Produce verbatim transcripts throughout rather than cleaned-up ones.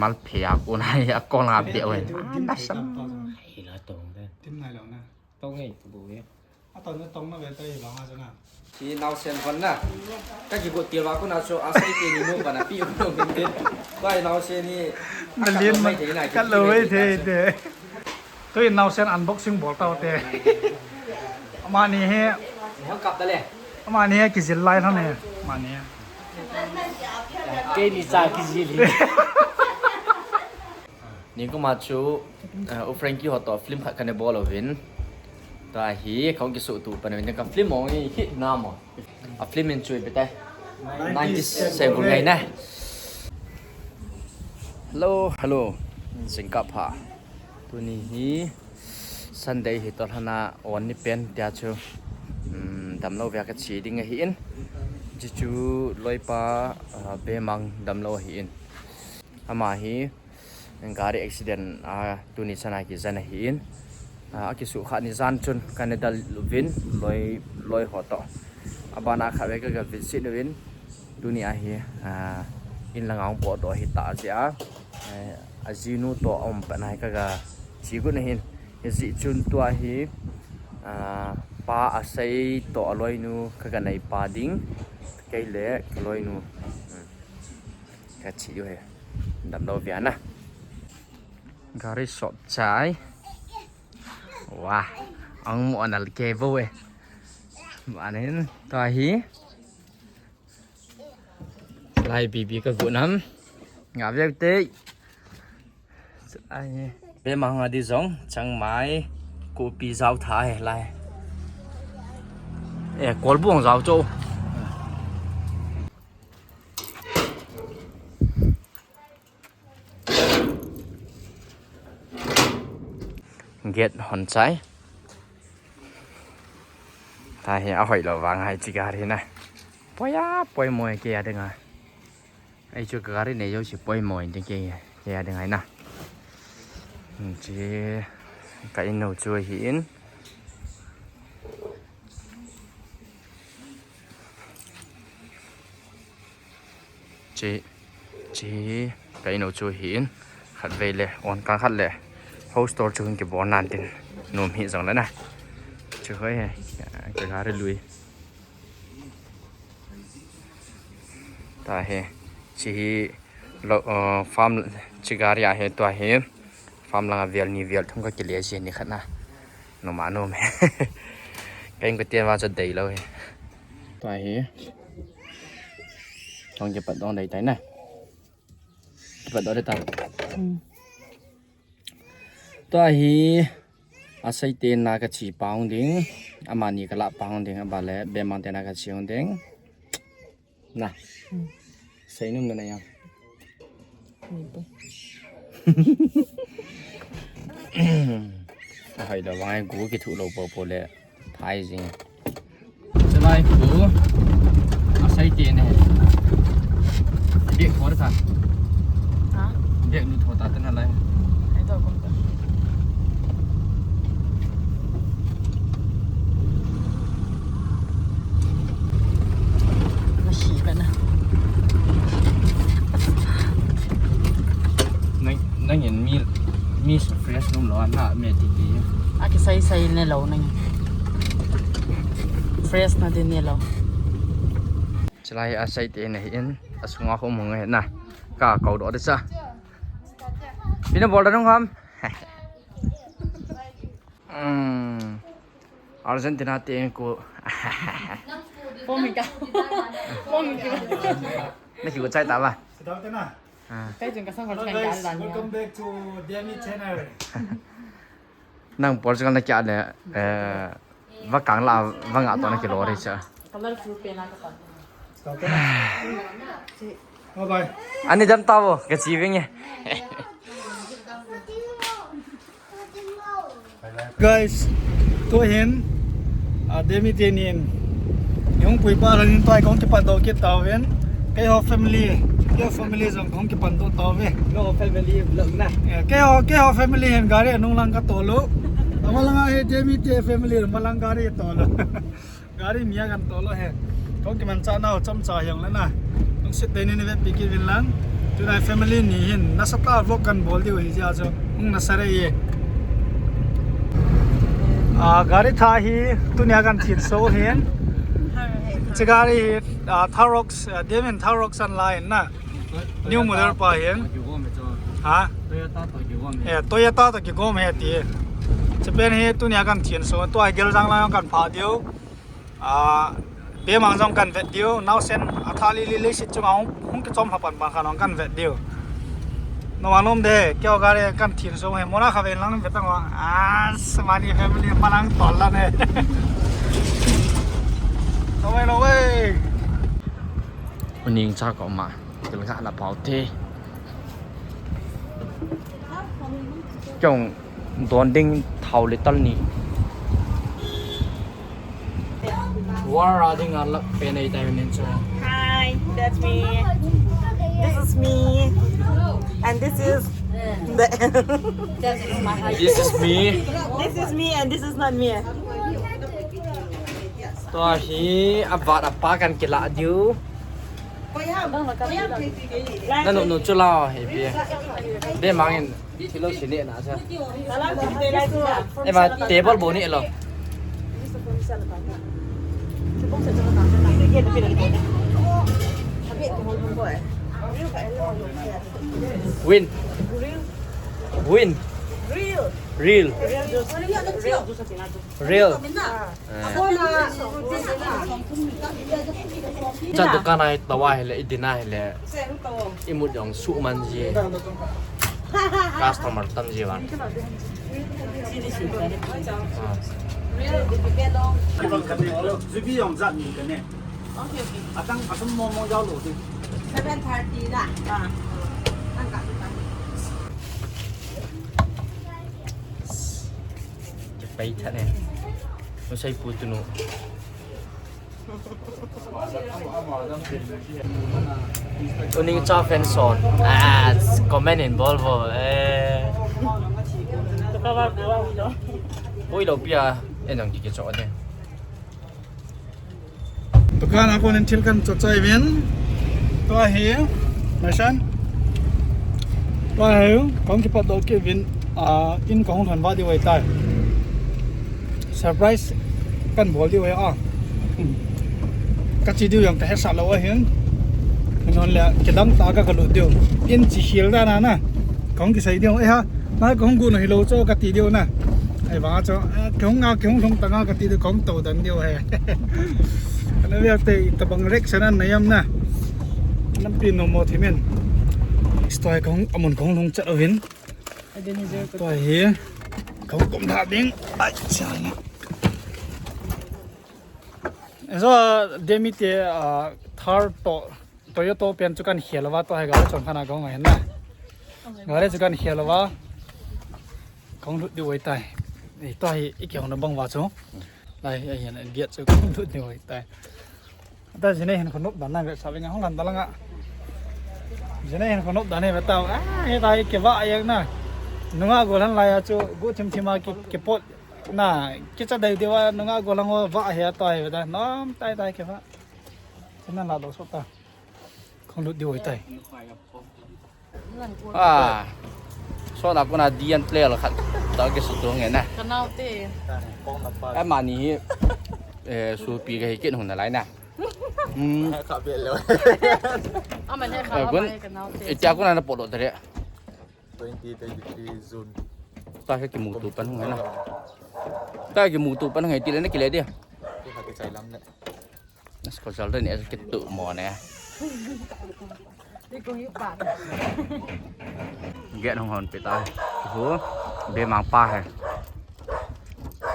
Malphe a kona hi a kona be wen. Anda sam. Hi la tong de. Tim nai lo na. Tong ngai tu bu ye. A tong na tong na ve tai lo nga jana. Hi naosen von na. Ka ki bu ti wa kona so a sai ti ni mo ba na pi mo min de. Bai naosen hi. Na lien ma. Ka lo ve the de. Tui naosen unboxing bol tau te. Amani hi. Ni hong kap ta le. Amani hi kijil lai thang ne. Amani hi. Kei ni cha kijil hi. Ni ko ma chu, eh, u Frankie ho to film khat kane bol uvin. Tua hi, kong kisu tu pan uvin ka film ong hi hit na mo. A film in chui pete. Nineties. Nineties se gun ngai na. Hello, hello. Jingkah pha. Tuni hi Sunday hi toh lhana on ni pen tia chu. Um, damlou vea ka che ding ahi in. Ji chu loipa, ah, Bemang damlou ahi in. Ama hi gari accident a tuni chana kijen ahi in. Ah, a kisu kha ni jan chun ka ne dal uvin loi, loi ho to. Abana kha ve ka ga visit uvin. Tuni ahi, ah, in langa hung potdoh ahi ta jeh a. Eh, ajinu to um pa nai ka ga chi gun ahin. Hijeh chun tua hi, ah, pa asei to aloinu ka ga nei pa ding. Kei le ka loinu. Hmm. Ka chi u hi. Damlou vea na. Gari sot chai. Wah. Ang mo anal ke bo e. Manin tua hi. Lai bibi ka gu nam. Nga vek te. Ai. Bemang a di jong chang mai. Kopi jao tha he lai. Eh, kolbung jao cho. Gate hon chai. Tua hi ahoi lou vang hai chi gari na. Poi a, poimo e kei a dinga. Ei chu ka gari nei jou si poimo in kei, kei a dinga na. Chi ka in nou chu ahi in. Chi, chi, ka in nou chu ahi in, khat vei le, on kang khat le, house tour chu hung kibol nan tin, nom hi jong le na. Chu hoi he, ka gari lui. Tua hi, chi hi, lo, uh, farm, chi gari a hi, tua hi, farm langa vel ni vel thum ka kile ji ni khat na. Nom a nom e. Ka in ko tia va chu dei lou hi. Tua hi. Tong kipat dong dei tai na. Kipat dong dei ta. Hmm. Tua hi. Asei te na ka chi pa hung ding. Amani ka la pa hung ding. Aba le Bemang te na ka chi hung ding. Na. Hmm. Sei num na na yang. Ni pu. Ahoi lou vang ai gu kithu lou po po le phai jing. Chalai pu. Asei te ne. Bek khor ka. Ha? Bek nu tho ta ta na lai. Ai to kom ta. Nang, nang in mi, mi fresh nom lou na me ti ti. A kisai sai ne lou nang. Fresh na ti ne lou. Chalai asei te ne hi in, asunga hom hung he na. Ka kau do de cha. Pina bol da nung ham. Hmm. Argentina te ko. Pom ka. Pom ka. Na ki ko chai ta ba? Sedap tu na. Ah. Kai jun ka sang ko chai ta ba. Welcome back to Demi channel. Nang Portugal na kya le, eh, va kang la, va nga to na ki lo re cha. Colorful pen a ka pa. Bye bye. Ani dam ta vo, ka chi ving e. Guys, tu hin, a, Demi te nin, yung pui pa lang yung tuai kong kipan do kit tau hin. Kei ho family, kei ho family jong kong kipan do tau ve. No family vlog na. Eh, kei ho, kei ho family hin gari anung lang ka tolo. Ama lang a he Demi te family ma lang gari tolo. Gari mi a kan tolo he. Kong kiman cha nau chom cha hiang le na. Tung sit dei ni ni ve pi ki vin lang. Tuni family ni hin nasatah a vlog kan bol diu hi jeh a chu hung nasa re ye. Ah, gari thah hi tunia kan thin so hin. Hiche gari hi, ah, Tharrox, ah, Damian Tharrox an la in na. New model pa hin. Ha? Eh, Toyota toh kigom hi ti. Hiche pen hi tunia kan thin so, tua hi Geljang lang kan phah diu. Ah, Bemang jong kan vet diu, naosen athah lili leiset chunga hung, hung kichom lha pan pan kha nong kan vet diu. Noma nom de, keiho gari kan thin so hi, mona kha ven lang vet tang o. Ah, Smani family ma lang tol la ne. Lo wei, lo wei. Uning cha ko ma, kel ga la pau te. Chong don ding thao le tal ni. War a ding a lak pen ei tai nen cha. Hi, that's me. This is me. And this is the This is me. This is me and this is not me. Tua hi avat apa kan kila diu. Na nu nu chu la hi pi. Bemang in thilo si ne na cha. Ema table bo ni lo. Win. Win. Real. Real. Real. Cha dukan a hi tao a hile, i din a hile, i mut jong suh man ji. Customer tam ji vang. Zubi jong jat ni ka ne. Atang asum mo mo jao lo di. Seven thirty na. Pai tha ne. Masai pu tunu. Uning cha fan son. Ah, comment in bol bo. Eh. Oi lo pia. En ang ki ke cho de. Dukan a kon in thil kan cho chai vin. Tua hi. Masan. Tua hi. Kong kipat do ke vin. Ah, in kong lhon va di wai tai. Surprise kan bol diu ahi a. Ka che diu jong ka hesah lou ahin. Hinlah kidang tah a ka lut diu. In che khel dan a na. Kahung kisei diu. Eh ha. Nai kahung gu na hilou chu ka ti diu na. Ahivang chu, eh, kahung nga, kahung lhung tang a ka ti diu, kahung tou dan diu ahi. Kana via te tabang reaction ana nei am na. Lampi nom mo thimin. Store kahung, amun kahung lhung chat uvin. Tua hi. Kahung kum tha ding. Ai, sial na. Eso, Demi te, ah, Thar toh, Toyota pen chu kan khel uva, tua hi gari chom khat a kahung ahin na. Gari chu kan khel uva. Kahung lut diu ahitai. Eh, tua hi i kihong na bang uva chu. Lai, ahin, gate chu kahung lut diu ahitai. Tua jine hin khonop dan na ve sa ve nga hung lan ta langa. Jine hin khonop dan he ve tao. Ah, he tai ke va yang na. Nunga gollhang lai a chu gu thim thim a ki, kipot na. Kicha dai dai va nunga gollhang va he tai ve ta. Nom tai tai ke va. China la lo so ta. Kahung lut diu ahitai. Ah. So na kona D N player khat ta ke su tu nge na. Ka nao te. Ai mani hi, eh, su pi ka hi kin hung na lai na. Hmm. Kha be lo. Ama ne kha, eh, kun, ama ne ka nao te. Eh, tia kona na polo tere. Twenty twenty-three June. Ta ke kimu tu pan hung na. Ta kimu tu pan hung ti le na kile dia. Ke kha ke chai lam ne. School chal ni kitu mo ne. Gate hung hon pi ta. Hu. Bemang pa he.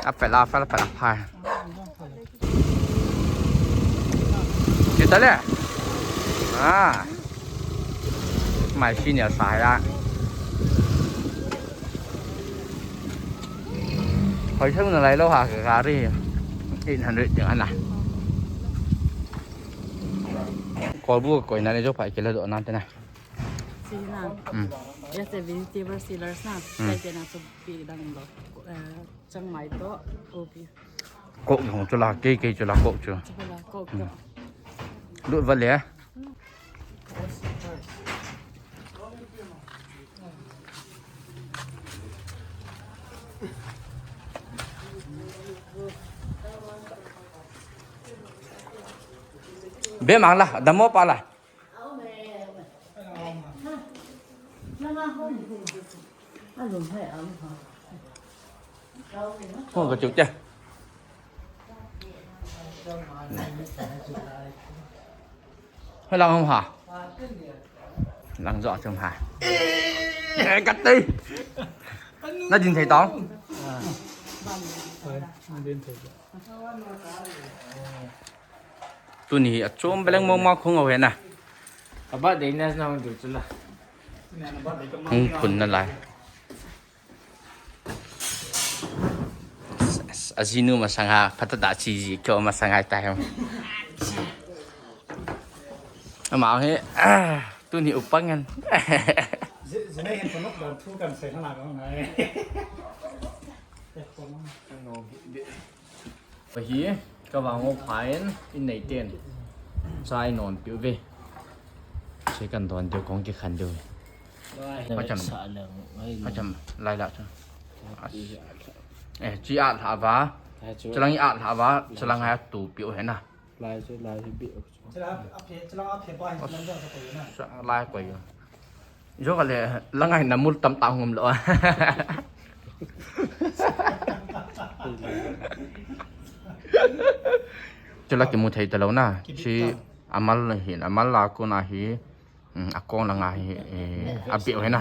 Apel, apel, apel, apel. Kita le. Ah. Mai senior sa ya. Hoi thang na lai lo ha ka gari. Eight hundred ding ana. Kolbu koi na le jo phai ke la do na te na. Si na. Hmm. Ya se vegetable sellers na. Hmm. Sai te na so pi dang lo. Eh, chang mai to. Kopi. Kok jong chu la, kei kei chu la kok chu. Chu la kok. Hmm. Lut va le. Hmm. Bemang la, damo pa la. Ko ka chu te. Hoi lang hom ha. Lang jo chum ha. Eh, kat tei. Na din thei tong. Tuni hi achom beleng mong mong khung ho hena. Aba dei na na hung du chu la. Hung phun na lai. Ajinu masang ha, phatah tah chi ji kyo masang hai ta hem. Ama he, ah, tuni upang ngan. Ji, ji nei hin phun nok dan thu kan sei thana ka ngai. Ahi, ka vang o phain, in nei ten. Chai non piu ve. Sei kan don deu kong ki khan deu. Hacham. Hacham, lai la chu. Eh, chi a la va. Chalang a la va, chalang a tu piu hena. Lai chu, lai chu bi. Chalang a phe, chalang a phe pa hin chalang a ko na. Sa lai ko yo. Jo ka le, la ngai na mul tam ta ngum lo. Chu la kimu thei ta lo na. Chi amal hin, amal la ko na hi, mm, akong la nga hi, eh, a be ho na.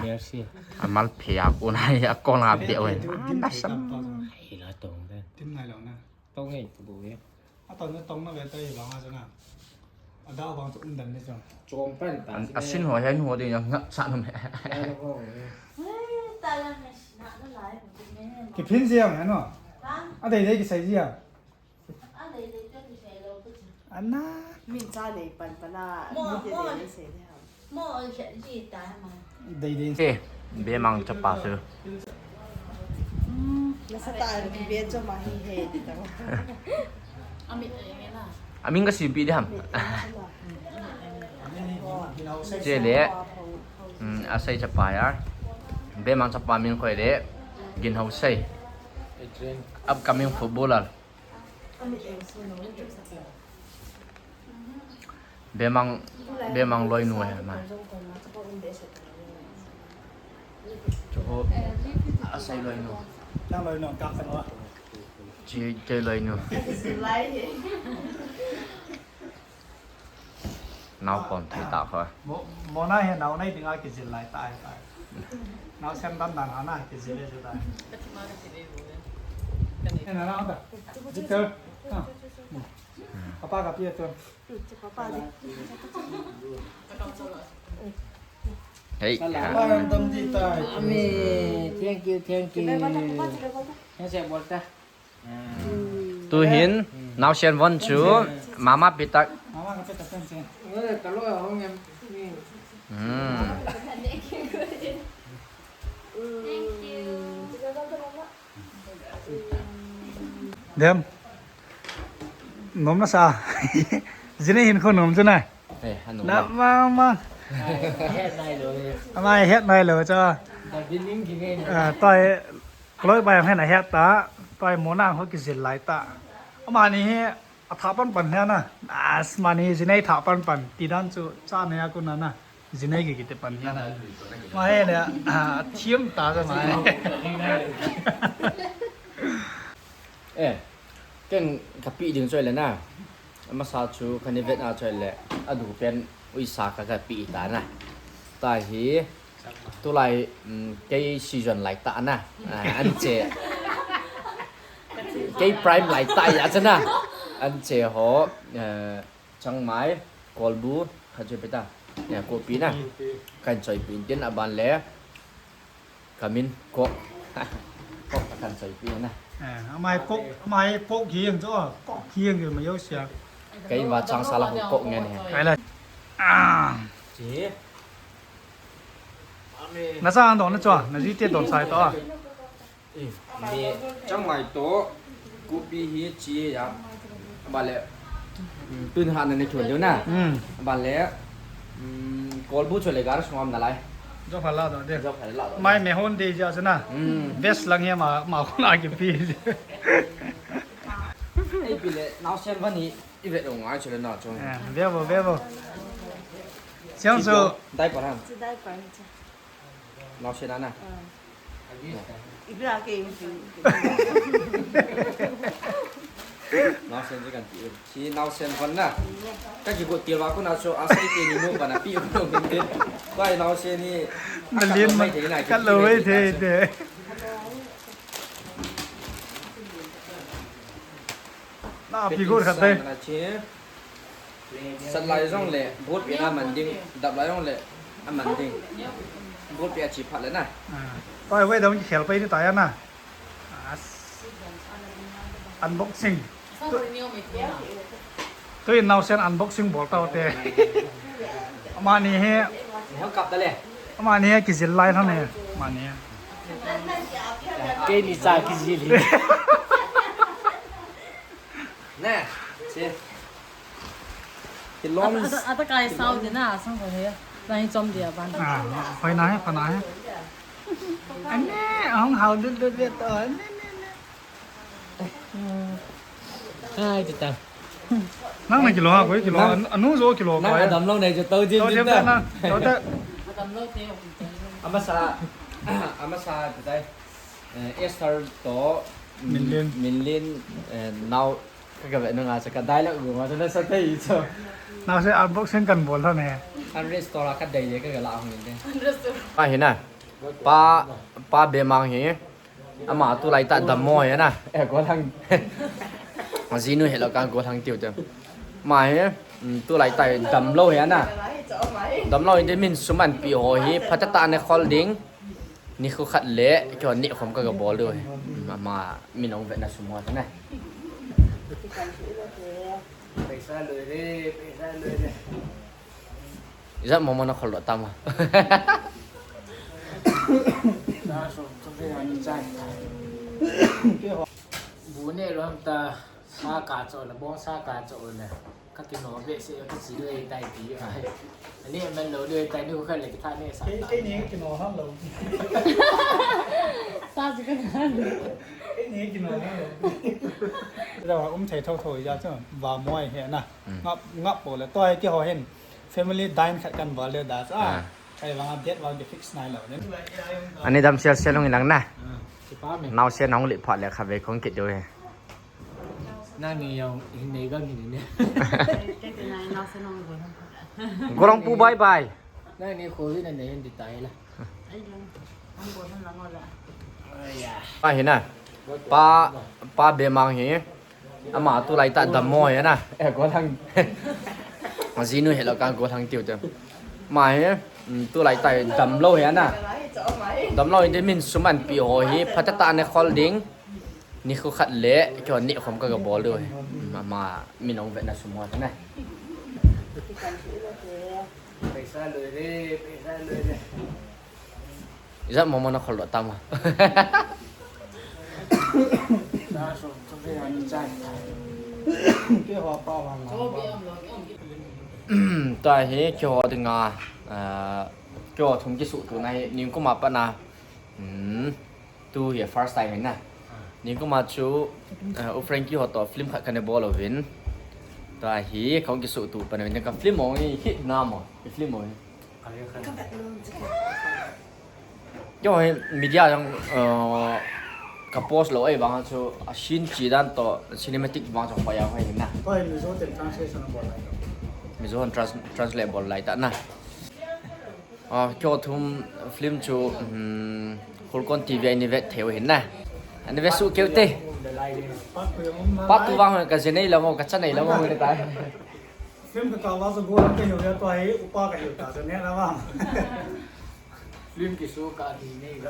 Amal phe a ko na hi, akong la be ho. Na sam. Hi la tong de. Tin ngai lo na. Tong ngai tu bu ye. A tong na tong na ve tai ba nga na. Ada bang chu um dan ni chu. Chom pen ta. Asin ho, hin ho de yang ngap sa nam. Ki phin jiang ano. A dei dei ki sai jiang. Ana. Min cha nei pan pan a. Mo, mo. Dei dei. He, bemang chapa su. Nasa ta ki be cho ma hi he di ta. Amin ka sipi di ham. Che le. Mm, asei chapa ya. Bemang chapa min koi le. Ginhausei. Upcoming footballer. Bemang, bemang loinu he mai. Chu ho, asei loinu. Nang loinu, kap tang wa. Chi, chi loinu. Nau pom thei ta kho. Mo, mo na he nau nei dinga kijil lai ta he ta. Nau sem dan dan ha na kijil le ta. He na na ta. Jikal. Ah. Papa ka pi a tu. Hey. Papa yang tam di ta. Amen. Thank you, thank you. Yang saya buat dah. Tu hin, naosen von chu, mama pitak. Mama ka pitak pen chen. Hmm. Dem. Nom na sa. Jine hin ko nom chu na. Eh, hanu. Na ma ma. Ama het nai lo cha. Ah, toi kloi bai hen a het ta. Toi mo na ho kijil lai ta. Ama ni he a tha pan pan he na. As ma ni jinei tha pan pan. Ti dan chu cha ne a ku na na. Jinei ki kiti pan he na. Ma he le a thiam ta cha ma he. Eh, ken ka pi ding choi le na. Amasa chu ka ni vet a choi le. A du pen uisa ka ka pi ta na. Ta hi tulai, um, kei season lai ta na. Ah, an che. Kei prime lai ta ya cha na. An che ho, eh, changmai, kolbu, ha che pe ta. Ya, kopi na. Kan choi pi tin a ban le. Kamin kok. Kok akan choi pi na. Eh, amai kok, amai kok hiang cho, kok hiang ke mayo sia. Kei va chang sala ho kok ngen he. Ai la. Ah. Chi. Na sa an don na cho, na ji te don sai to. Eh, me changmai to. Kopi hi chi ya. Bale. Mm, tun ha na ne chon jo na. Mm. Bale. Mm, kolbu chole gar sum am na lai. Jo phala do de. Jo phala do. Mai me hon de ja na. Mm. Best lang he ma, ma ko na ki pi. Ei, Ile naosen vani i vet u ngai chu le na chu. Eh, ve vo, ve vo. Siang chu. Diaper ham. Chu diaper chu. Naosen ana. Ibla ke. Naosen chu kan ti. Hi naosen von na. Ka kigot til va kona chu a sai te ni mu va na pi u lo min te. Pai naosen ni. Na lien mai thei na, ka lo mai thei te. Na pi got khat dai. Sat lai jong le, bot pi na man ding, dap lai jong le, a man ding. Bot pi a chi phat le na. Ah. Oi, wei dam ki khel pai ni ta ya na. As. Unboxing. Tui naosen unboxing bol tau te. Amani he. Ni hong kap ta le. Amani he kijil lai thang ne. Amani he. Kei ni cha kijil hi. Ne, che. Kilom. Ata, ata, ata kai sao de na, sang ko he. Na hi chom dia ban. Ah, hoi na he, pa na he. Ane, hong hao dut dut ve to. Ane, ne, ne. Ai, ti ta. Nang na kilo ha, koi kilo. Nang. Anu jo kilo. Nang koi. Adam lo nei jo to jin jin ta. Na. To ta. Amasa, amasa ti tai. Eh, Esther to Minlin. Minlin, eh, nao ka ga ve nunga cha ka dialogue gu ma cha na sa thei cho. Naosen unboxing kan bol tho ne. Hundred store ka dai le ka ga la hung de. Hundred store. Pa hi na. Pa, pa Bemang hi. Ama tulai ta dammo hi na. Eh, gollhang. Jinu hi lo ka gollhang tiu te. Ama hi, mm, tulai ta damlou hi na. Damlou hi te min sum an pi ho hi. Phatah tah a ne khol ding. Nikho khat le, keiho neh khom ka ga bol diu ahi. Ama, min ong vetna sum ho te ne. Paisa loi re, paisa loi re. Ijat momo na khol lo tam a. Bu ne lo ham ta, sa ka cho le, bong sa ka cho le. Ka kino behseh, ka chi loi tai ti. Ani man lo loi tai ni ko kha le ki tha ne sa. Kei, kei ni kino ham lo. Sa ji ka na. Kei ni kino ham lo. Da um thei tho tho ja chu. Va moi he na. Mm. Ngap, ngap po le. Toi keiho hin. Family dine khat kan bol le da sa. Ah. Kai vang a date vang de fix nai lo. Ani dam sel sel ung ilang na. Ah, kipa me. Naosen ong le pha le kha ve kong kit diu he. Nang ni jong hin nei gam hin ne. Kei, kei nai naosen ong go. Golhang pu bye bye. Nang ni kho hin nei hin ti tai la. Ai lang. Ang go han lang la. Ai ya. Pa hi na. Pa, pa Bemang hi. Ama tulai ta dammo hi na. Eh, gollhang. Jinu hi lo ka gollhang tiu te. Ama hi, mm, tulai ta damlou hi na. Damlou hi te min sum an pi ho hi. Phatah tah a ne khol ding. Nikho khat le, keiho neh khom ka ga bol diu ahi. Ama, min ong vetna sum ho te ne. Paisa loi re, paisa loi re. Ijat momo na khol lo tam a. Keiho pa vang na. Tua hi keiho dinga, ah, keiho thum kisuhto na hi, nikum a pat na. Hmm. Tu hi first time hi na. Ah. Nikum a chu, eh, U Frankie ho to film khat ka ne bol uvin. Tua hi, kong kisuhto pan uvin, ka film ong hi hit na mo, i film ong hi. Keiho hi media jong, eh, ka post lou ahivang chu, a scene chi dan to, cinematic vang chu hoi a hoi na. Koi Mizo ten translation bol lai. Mizo hon trans-, translate bol lai ta na. Ah, keiho thum film chu, um, Khulkon T V a i ni vet thei u hin na. Ani ve suh keu te. Part two vang ka je nei lamo, ka cha nei lamo le ta. Film ka kal a chu gollhang ka hiu le tua hi upa ka hiu ta chu ne la vang. Film kisuh ka ni nei la.